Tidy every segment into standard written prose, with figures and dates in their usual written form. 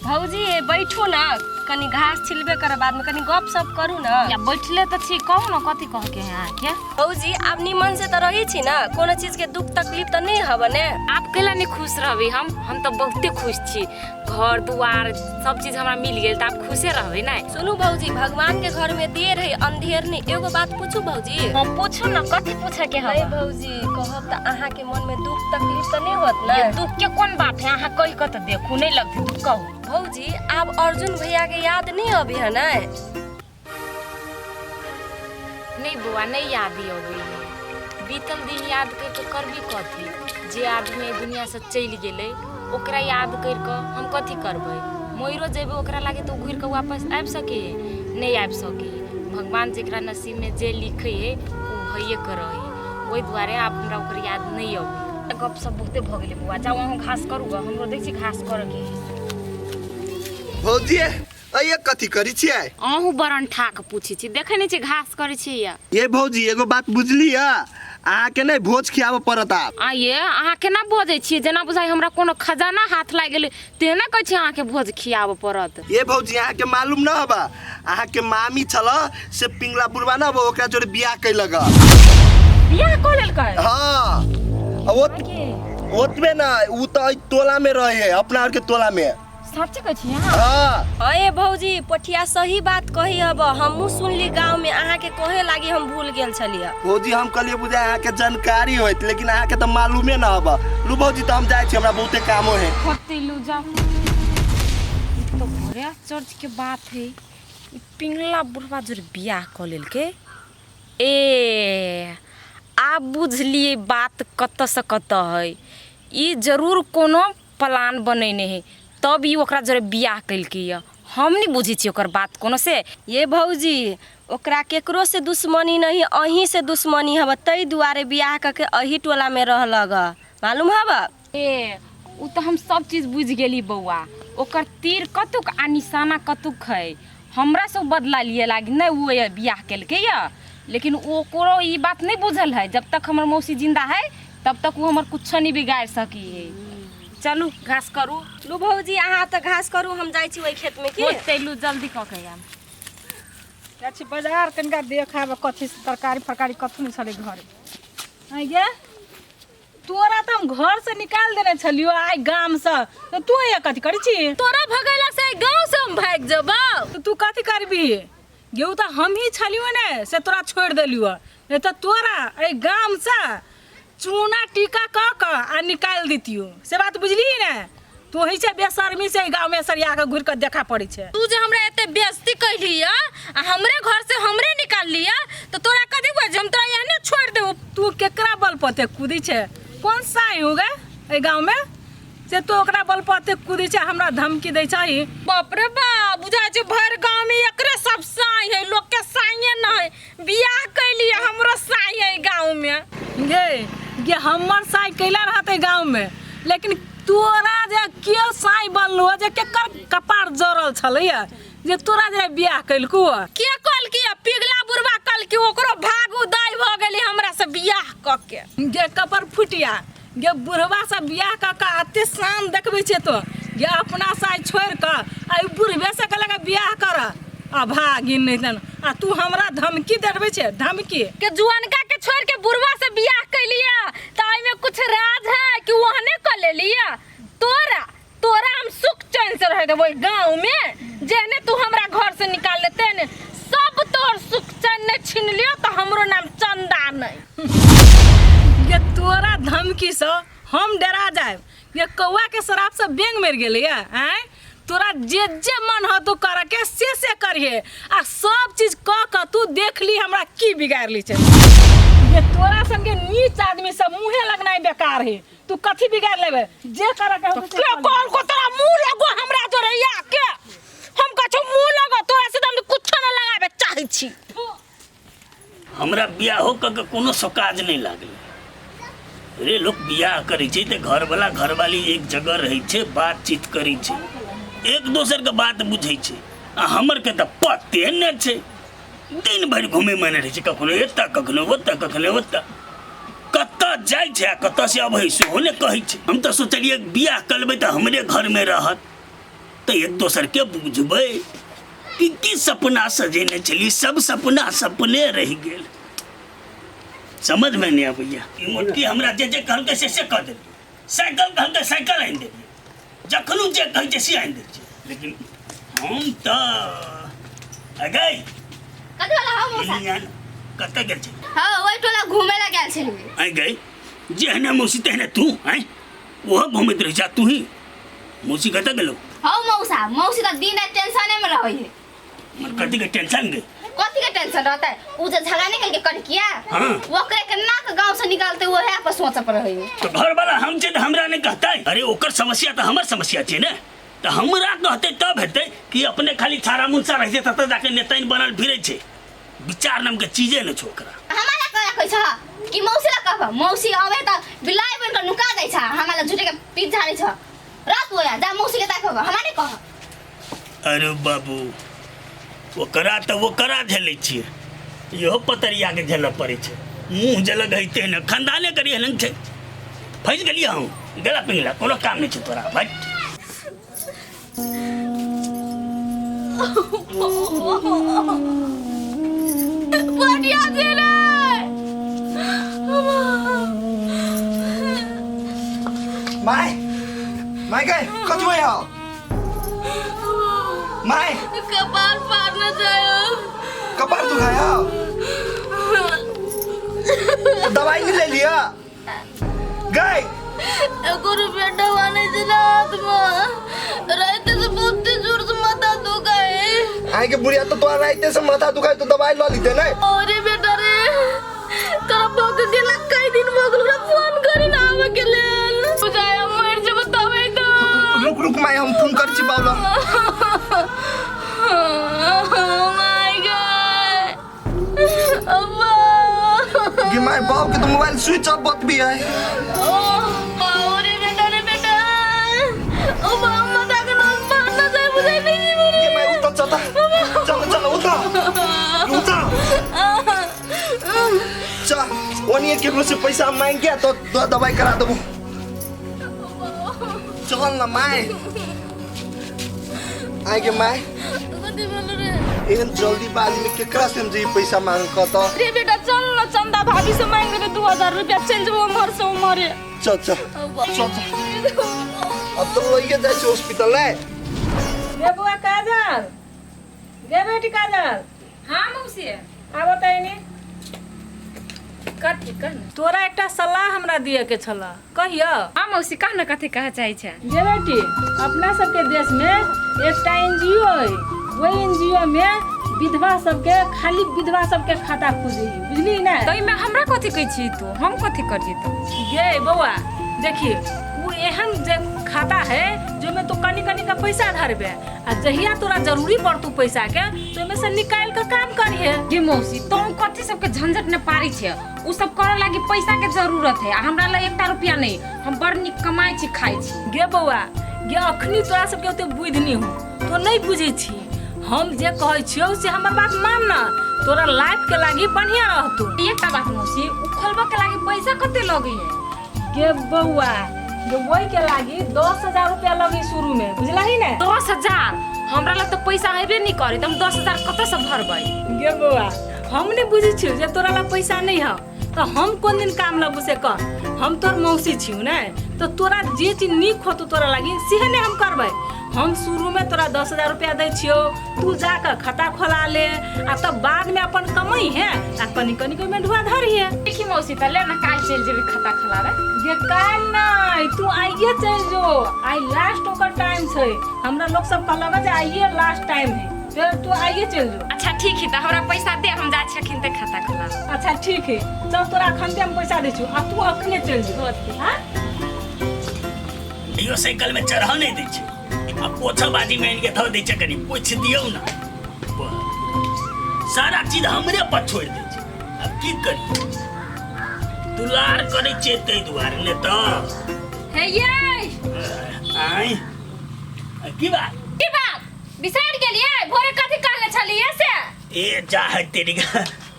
भौजी ए बैठू ना, कनी घास छिलबे कर, बाद में कनी गप सप करू ना। या बैठले तऽ छी, कहू ने कथी कह के है अहाँके? भौजी आब निमन से तऽ रही छी ना, कोनो चीज के दुख तकलीफ तऽ नहीं हब ने? आप कैला नहीं खुश रहबी? हम तऽ बहुते खुश छी, घर दुआर सब चीज हमरा मिल गेल तऽ आप खुशे रहबै ने। सुनू भौजी, भगवान के घर में देर है अंधेर नहीं। एगो बात पूछू भौजी? हाँ पूछू ना, कथी पूछे के नहीं है? भौजी, कहब तऽ अहाँ के मन में दुख तकलीफ तऽ नहीं होत ना? ये दुख के कोन बात है, अहाँ कहि कऽ तऽ देखू नहीं लगतै दुख, कहू। भौजी आब अर्जुन भैया के याद नहीं अबे है ना? नहीं बौआ, नहीं याद अबै है। बीतल दिन याद कर के करबी कथी? जे आदमी एहि दुनिया से चलि गेलै ओकरा याद कर के हम कथी करबै? मरियो जेबै ओकरा लागे तऽ ओ घुरि कऽ वापस आबि सकै है? नहि आबि सकै है। भगवान जकरा नसीबमे जे लिखै है ओ भइए के रहै है। ओहि दुआरे आब हमरा ओकर याद नहि अबै। गप सब बहुते भऽ गेलै बौआ, जाउ अहूँ घास करू गऽ, हमरो दै छी घास करऽके है। भौजी अइये कथी करै छियै? अहूँ बड़ ठाक पूछै छी, देखै नहि छी घास करै छियै या। ये भौजी एगो बात बुझलियै, अहाँके नहि भोज खियाबऽ पड़त आब। आ ये अहाँ केना बजै छियै, जेना बुझाइ हमरा कोनो खजाना हाथ लागि गेलै तेना कहै छियै अहाँके भोज खियाबऽ पड़त। ये भौजी अहाँके मालूम न हबा, अहाँके मामी छल से पिंगला बुढ़वा न हबा, ओकरा जोड़े बियाह कैलक। बियाह कऽ लेलकै? हाँ, आ ओतबे न, उ तऽ एहि टोला में रहे है, अपना आर के टोला में। सच्चे कहै छी अहाँ? हाँ। अरे भौजी पोठिया सही बात कही हब, हमहूँ सुनली गाँव में, अहाँके कहे लागी हम भूल गेल छलियै। भौजी हम कहलियै बुझाय अहाँके जानकारी होइत, लेकिन अहाँके तऽ मालूमे न हब। लू भौजी तऽ हम जाइ छी, हमरा बहुते कामो है। होते लू जाओ। ई तो बड़े आश्चर्य के बात है, ई पिंगला बुढ़वा जोर बियाह कऽ लेलकै। ए आब बुझलियै बात कतऽसँ कतऽ है। ई जरूर कोनो प्लान बनेने है तब ई ओकरा जोरे बियाह केलकै यऽ। हम नहि बुझै छियै ओकर बात कोनो से। ये भौजी ओकरा केकरो से दुश्मनी नहीं, अहीं से दुश्मनी हब, ताहि दुआरे बियाह कऽ के अही टोला में रहलग, मालूम हब? ए उ तऽ हम सब चीज बुझि गेली बौआ, ओकर तीर कतुक आ निशाना कतुक है। हमरा से बदला लिए लागी नहि ओ बियाह केलकै यऽ, लेकिन ओकरो ई बात नहि बुझल है, जब तक हमर मौसी जिंदा है तब तक वो हमर कुछो नहीं बिगाड़ सकी है। चलू घास करू। लू भौजी अहाँ तऽ घास करू, हम जाइ छी ओहि खेत में की। होतै लू जल्दी कऽ के आयब। जाइ छी बाजार कनिका देखाब कथी तरकारी फरकारी कथू नहि छलै घरे। आँय गे तोरा तऽ हम घर से निकाल देने छलियो आइ गाम से, तऽ तू यहाँ कथी करै छी? तोरा भगैला से गाँव से हम भागि जेबौ। तऽ तू कथी करबी? गेहूँ तऽ हमही छलियो ने से तोरा छोड़ि देलियो, नहीं तऽ तोरा एहि गाम से चूना टीका कऽ कऽ आ निकालि दितियो, से बात बुझलिही ने? तू ही छै बेशर्मी से गाँव में सरिया के घुरि कऽ देखा पड़ै छै। तू जे हमरा एते बेइज्जती कैली या आ हमरे घर से हमरे निकालली या, तऽ तोरा कथी बुझाइ छै हम तोरा एहने छोड़ि देबौ? तू केकरा बल पर एते कूदै छै? कोन साई हो गे एहि गाँव में से तू ओकरा बल पर एते कूदै छै, हमरा धमकी दै छही? बाप रे बाप, बुझाइ छै भरि गाँव में एकरे सब साई है, लोक के साइये न है। बियाह कैली हमरो साई है गाँव में। गे गे हमर साई कैला रहतै गाँव में, लेकिन तोरा जे के साई बनलू जे केकर कपार जरल छलैया जे तोरा जे बियाह कैलकू? के कहलकी? पिघला बुढ़वा कहलकी, ओकरो भाग उदाय भऽ गेलै हमरा से बियाह कऽ के। गे कपर फुटिया, गे बुढ़वा से बियाह कऽ के एते शान देखबै छै तो, गे अपना साई छोड़ि कऽ आ ई बुढ़बे से कहलक बियाह कर आ भागिन नहीं तन, आ तू हमरा धमकी देबै छै धमकी? के जुअनका के छोड़ के बुढ़वा से बियाह कैलिया तऽ एहिमे कुछ राज है कि ओहने कऽ लेलिया? तोरा तोरा हम सुख चैन से रह देबो गाँव में, जेहने तू हमरा घर से निकाल लेते ने सब तोर सुख चैन ने छीन लियो तो हमरो नाम चंदा नहीं। गे तोरा धमकी से हम डरा जाएब? गे कौआ के शराब से बेंग मरि गेलैया? आँय तोरा जे जे मन हो तू कर के से करिहे, आ सब चीज कऽ कऽ तू देख ली हमरा की बिगाड़ ली छै। गे तोरा संगे नीच आदमी सब मुँहे लगनाइ बेकार है, तू कथी बिगाड़ लेबे? जे करे के होतै से के कर ले। कहल को तोरा मुँह लगो हमरा जोरे या के? हम कहै मुँह लगो तोरा से तऽ हम कुछो न लगाबे चाहै छी। हमरा बियाहो कऽ के कोनो सकाज नहि लागलै रे। लोक बियाह करै छै तऽ घरवला घरवाली एक जगह रहै छै, बातचीत करै छै, एक दोसरके बात बुझै छै, आ हमर के तऽ पते नहि छै। दिन भरि घुमै मने रहै छै, कखनो एतऽ कखनो ओतऽ कखनो ओतऽ, कतऽ जाइ छै आ कतऽ से अबै सेहो नहि कहै छै। हम तऽ सोचलियै बियाह कऽ लेबै तऽ हमरे घरमे रहत। तऽ एक दोसरके बुझबै। की की सपना सजेने छलियै, सब सपना सपने रहि गेल। समझमे नहि अबैया। ई मोटकी हमरा जे जे कहलकै से से कऽ देलियै। साइकिल कहलकै साइकिल आनि देलियै, जखनो जे कहै छै से आनि दै छियै। लेकिन हम तऽ अगै कथी वाला हौ मौसा? कतऽ गेल छै? हँ, ओहि टोला घूमे ला गेल छलियै। आइ गई, जेहने मौसी तेहने तू। आँय, ओहो घूमैत रहै छै आ तू ही। मौसी कतऽ गेलौ? हौ मौसा, मौसी तऽ दिन राति टेंशने में रहै है। मन कथी के टेंशन गे? कथी के टेंशन रहतै? उ जे झगड़ा निकल के कर किया हाँ। ओकरे के नाक गांव से निकालते ओहे पर सोच पर रहै है। तो घर वाला हम छै तऽ हमरा नहि कहतै? अरे ओकर समस्या तऽ हमर समस्या छै ने, तऽ हमरा कहतै तब हेतै कि अपने खाली छाड़ा मुनसा रहै छै ततऽ जाके नेताइन बनल फिरै छै। विचार नामके चीजे नहि छै ओकरा। हमारा कह रखै छ कि मौसी ला कहब, मौसी आवे त बिलाई बन के नुका जाइ छ, हमारा झूठे के पीठ झाड़ै छ। रात होया जा मौसी के ताकब, हमरा नहीं कह। अरे बाबू, ओकरा तऽ ओकरा झेलै छियै, इहो पतरियाके झेलऽ पड़ै छै। मुँह जे लगैते ने खानदाने करी एहन छै। फँसि गेलियै हम गेला पिंगला, कोनो काम नहि छै तोरा। भट बढ़िया छलै। My, my गए, कथी होइ हौ my? कपार फाड़ना चाहो। कपार दुखाया? दवाई नहीं ले लिया गए? एको रुपया दवा नहीं छलै हाथ में, रात से बहुत जोर से माथा दुखाए। आए के बुढ़िया, तो तोरा राइते से माथा दुखाए तो दवाई ल लीते नहीं? अरे बेटा रे, तोरा भग गेला कई दिन भग गेल, ओकरा फोन करी ना आवे के लेल। बुझाया मर जब तबे तो। रुक रुक my, हम फोन कर छी बाबला। My God, अब्बा। कि my, बाप के तो मोबाइल स्विच ऑफ बत भी है। ओ बाबू रे, बेटा रे बेटा, ओ बाबू, माथा के नस फाड़ना चाहे बुझाई नहीं जी के my, उतर चल, चल चल, उतर उतर चल। ओनिए केकरो से पैसा मांग के तो दवाई करा देबो। चल ना my. आए के my, कथी बोलू रे? एहन जल्दीबाजी में केकरा से हम जे पैसा मांग कत? रे बेटा, चल न, चंदा भाभी से मांग लेबे 2000 रुपया, चल जेबो उम्हर से उम्हरे। चल चल चल चल, अब तो लइके जाइ छी हॉस्पिटल ने। गे बौआ काजल, गे बेटी काजल। हाँ मौसी। आबो तऽ एनी। कथी कह ने? तोरा एकटा सलाह हमरा दिअ के छल, कहियो? हाँ मौसी, कह ने, कथी कह चाहै छै? गे बेटी, अपना सबके देश में एकटा एनजीओ अइ, ओहि एनजीओ में विधवा सबके, खाली विधवा सबके खाता खुजै है, बुझली ने? तऽ एहिमे हमरा कथी कहै छी तू? हम कथी करियै तऽ? गे बौआ देखिए, वो एहन जे खाता है जाहिमे तू कनी कनी का पैसा धरबे आ जहिया तोरा जरूरी पड़तू पैसा के तो ओहिमे से निकाल के काम करिहे। गे मौसी, तू कथी सबके झंझट ने पारी छै? उ सब करे लागी पैसा के जरूरत है आ हमरा लग एकटा रुपया नहीं। हम बड़ नीक कमाइ छी खाइ छी। गे बौआ गे, अखनी तोरा सबके ओते बुद्धि नहीं हो, तो नहीं बुझै छी। हम जे कहै छियौ से हमर बात मान ना, तोरा लाइफ के लागी बढ़िया रहतू। एकटा बात मौसी, उ खोलबऽ के लागी पैसा कते लगे है? गे बौआ गे, वही के लागी 10,000 रुपया लगी शुरू में, बुझलही ने? 10,000? हमरा लग तऽ पैसा हेबे नहीं करे, तऽ हम 10,000 कतऽ से भरबै? गे बौआ, हम नहीं बुझै छियौ जे तोरा लग पैसा नहीं है तऽ हम कोन दिन काम लगबू से कह। हम तोर मौसी छियौ ने, तऽ तोरा जे चीज नीक होतौ तोरा लागी सेहे ने हम करबै। हम शुरू में तोरा 10,000 रुपया दै छियौ, तू जाकऽ खाता खोला ले आ तब बाद में अपन कमाई है आ कनी कनी के ओहिमे ढुआ धरिहे। देखी मौसी, तऽ ले ना, काल्हि चलि जेबै खाता खोलाबे। गे काल्हि नहि, तू आइए चलि जो, आइ लास्ट ओकर टाइम छै। हमरा लोक सब कहलक जे आइए लास्ट टाइम है, तो तू आइए चलि जो। अच्छा ठीक है, तऽ हमरा पैसा दे, हम जाइ छी अखन तक खाता खोलाबे। अच्छा ठीक है, चल, तोरा अखन हम पैसा दै छियौ आ तू अखने चलि जो। हाँ। इहो साइकिल में चढ़ऽ नहि दै छै आ पोछाबाजी में आनि के धऽ दै छै। कनि पोछि दियौ ने। बस, सारा चीज हमरे पर छोड़ि दै छै। आब की करी, दुलार करै छियै ताहि दुआरे, नहि तऽ हे ये। आँय, की बात? की बात? बिसरि गेलियै भोरे कथी कहले छलियै से? ए चाहे तेरी,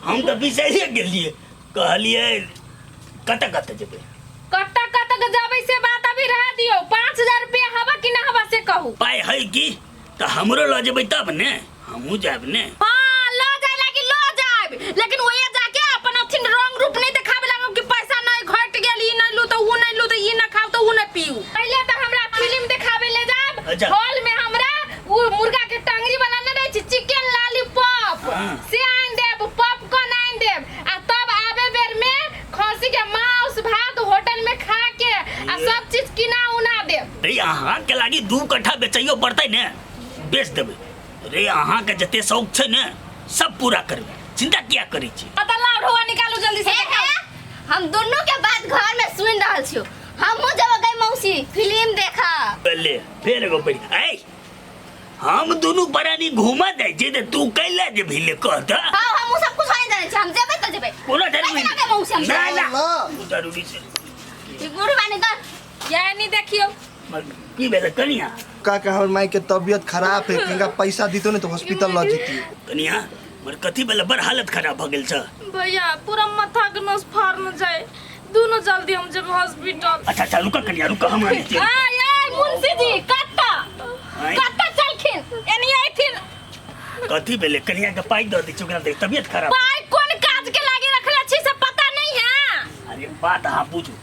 हम तऽ बिसरिए गेलियै। कहलियै कतऽ कतऽ जेबै? कतऽ कतऽ के जेबै से बात अभी अभी रह दियो। 5000 रुपया हवा कि ना हवा से कहू। पाइ है की तऽ हमरो लऽ जेबै तब ने, हमहूँ जायब ने। हाँ ल जाए लागी ल जाएब, लेकिन ओया जाके अपन अथिन रंग रूप नहीं देखाबे लागब कि पैसा नहीं घट गेल, ई नहीं लू तो ऊ नहीं लू तो ई ना खाओ तो ऊ नहीं पीऊ। पहले तो हमरा फिल्म देखाबे ले जाब। अच्छा। हॉल में हमरा ऊ मुर्गा के टंगरी वाला नहीं रहे छै चिकन लॉलीपॉप हाँ। से आन देब, पॉपकॉर्न आन देब, आ तब आबे बेर में खसी के मांस भात होटल में खा के आ सब चीज किना उना देब। रे अहाँ के लागी 2 कट्ठा बेचैयो पड़तै ने, बेच देबै। रे अहाँ के जते शौक छै ने सब पूरा करबै, चिंता किया करै छी। आ त लाउ ढोआ निकालू जल्दी से। हे देखाउ। हे, हम दोनों के बात घर में सुन रहल छियो। हमहूँ जब गई मौसी फिल्म देखा। ले फेर एगो पड़ी ऐ, हम दुनू प्राणी घूमा जाइ छी तऽ तू कैला जेबही ले कह तऽ। हाँ हम सब कुछ नहीं जाने छी, हम जेबै तऽ जेबै। कोनो जरूरी कैसे लगे मौसी हम ना ना ना। ओ जरूरी छै। ई गुरु बानी तऽ यानी देखियो की भेलै कनिया? का का हमर माई के तबियत खराब है, किनका पैसा दितो ने तो हॉस्पिटल ल जीती। कनिया मर कथी भेलै, बड़ हालत खराब भऽ गेल छ। भैया पूरा माथा के नस फाड़ न जाए, दोनों जल्दी हम जब हॉस्पिटल। अच्छा अच्छा रुक कनिया रुक, हम आनै छी। आय आय मुंशी जी कत्ता आँय? कत्ता चलखिन एनी आइथिन। कथी भेलै कनिया के पाइ दऽ दै छी ओकरा देख तबियत खराब। पाइ कोन काज के लागी रखले छी से पता नहीं है। अरे बात अहाँ बुझू,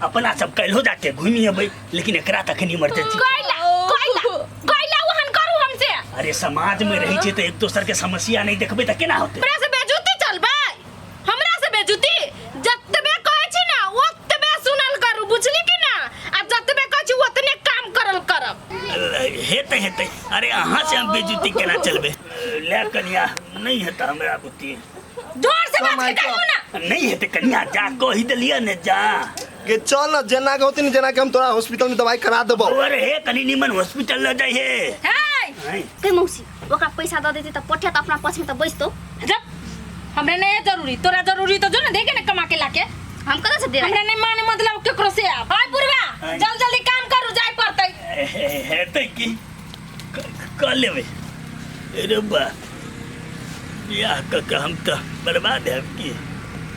अपना सब काल्हो जाके घूमि अबै, लेकिन एकरा तखन इमरजेंसी। कैला कैला कैला वहन करू हमसे। अरे समाज में रहै छै तऽ एक दोसर के समस्या नहीं देखबै तऽ केना होतै? हमरा से बेजुती चलबै, हमरा से बेजुती जतबे कहै छी ना ओतबे सुनल करू, बुझली कि ना? आ जतबे कहै छी ओतने काम करल करब। हेतै हेतै, अरे अहाँ से हम बेजुती केना चलबै? ले कनिया नहीं हेतै हमरा बुद्धि। जोर से बात के कहियो ना। नहीं हेतै कनिया, जा कहि देलियै ने जा। के चल ना, जेना के होती ने जेना के हम तोरा हॉस्पिटल में दवाई करा देबो। अरे हे कनी निमन हॉस्पिटल ल जाइ हे। हे के मौसी ओकरा पैसा दऽ देती तऽ पठिया तऽ अपना पक्ष में तऽ बैसतो। जब हमरा नहीं जरूरी, तोरा जरूरी तो जो ना देखे ना कमा के लाके। हम कतऽ से देबै? हमरा नहीं माने मतलब केकरो से। आप हाय बुढ़वा आय। जल्दी जल्दी काम करू जाय पड़तै। हेतै की कऽ लेबै। अरे बा बियाह कऽ के हम तऽ बर्बाद हैब की।